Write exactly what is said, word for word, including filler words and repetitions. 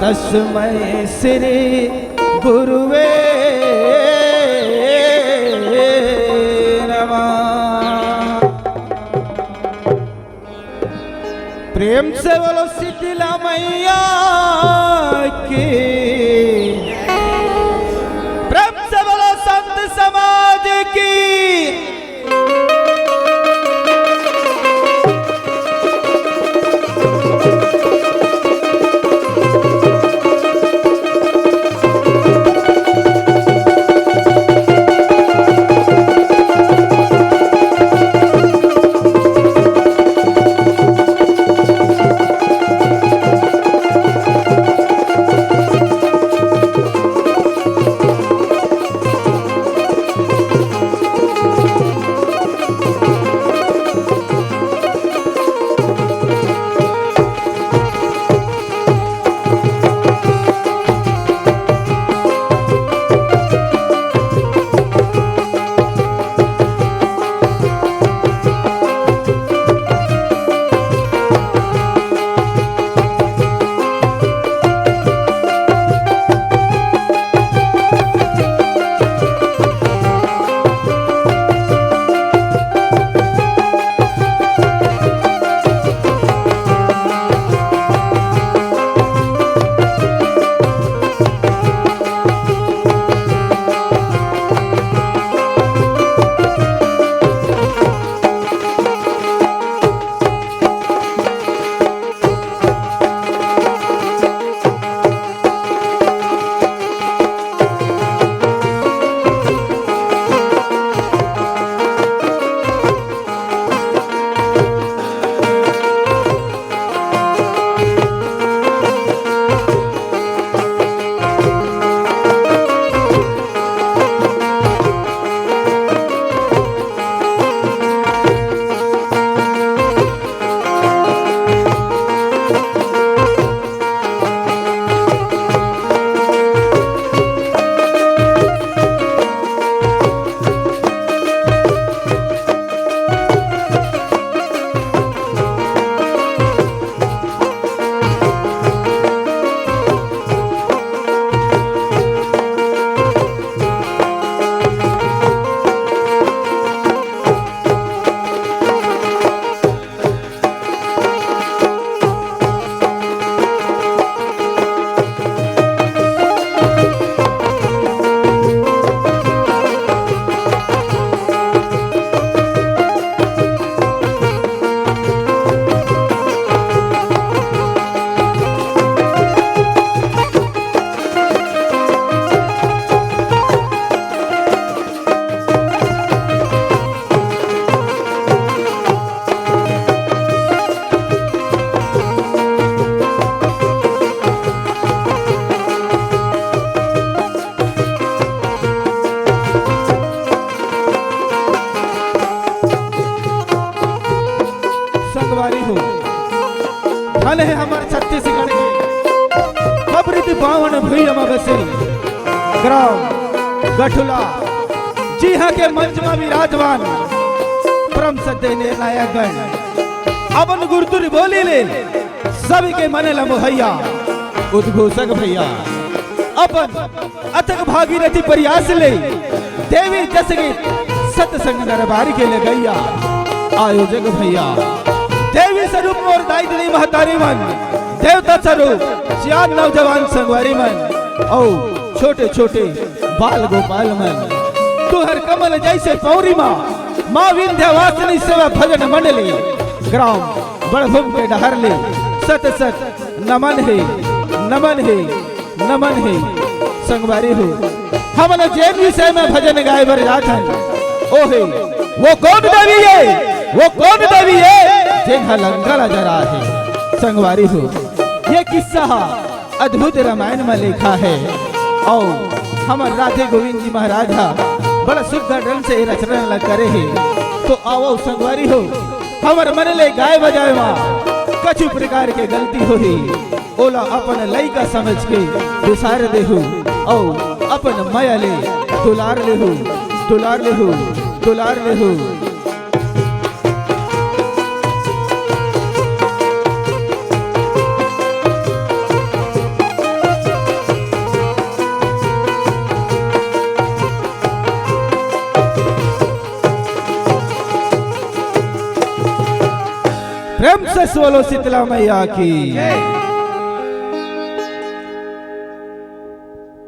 तस्मै श्री गुरुवे नमः। प्रेम से बोलो शीतला मैया की, प्रेम से बोलो संत समाज की। संगवारी हो, धन हे हमर छत्तीसगढ़ के पवित्र पावन भुइयां म बसे ग्राम गठुला, जिहां के मंच म विराजमान परम श्रद्धेय निर्णायक गण अपन गुरतुरी बोली ले सभी के मन ल मोहइया उद्घोषक भैया अपन अथक भागीरथी प्रयास ले देवी जस गीत सत्संग दरबार के लगइया आयोजक भैया, देवी स्वरूप मोर दाई दीदी महतारी मन, देवता स्वरूप सियान नौजवान संगवारी मन, अउ छोटे छोटे बाल गोपाल मन, तुहर कमल जइसे पौरी मा, माँ विंध्यवासिनी सेवा भजन मंडली, ग्राम बड़भूम के डहर ले सत सत नमन हे, नमन हे, नमन हे। संगवारी हो, हमन जेन विषय में भजन गाए बर जात हन, ओ हे, वो कौन देवी हे, वो कौन देवी हे, जेन ह लंका ला जरा हे। संगवारी हो, ये किस्सा ह अद्भुत रामायण में लिखा हे, अउ हमर राधे गोविंद जी महाराज ह बड़ा सुघर ढंग से ये रचना ला करे हे। तो आवो संगवारी हो, हमर मन ले गाए बजाए मा कछु प्रकार के गलती होही, ओला अपन लइका समझ के बिसार देहू, अउ अपन मया ले दुलार लेहू, दुलार लेहू, दुलार लेहू। प्रेम से बोलो शीतला मैया की।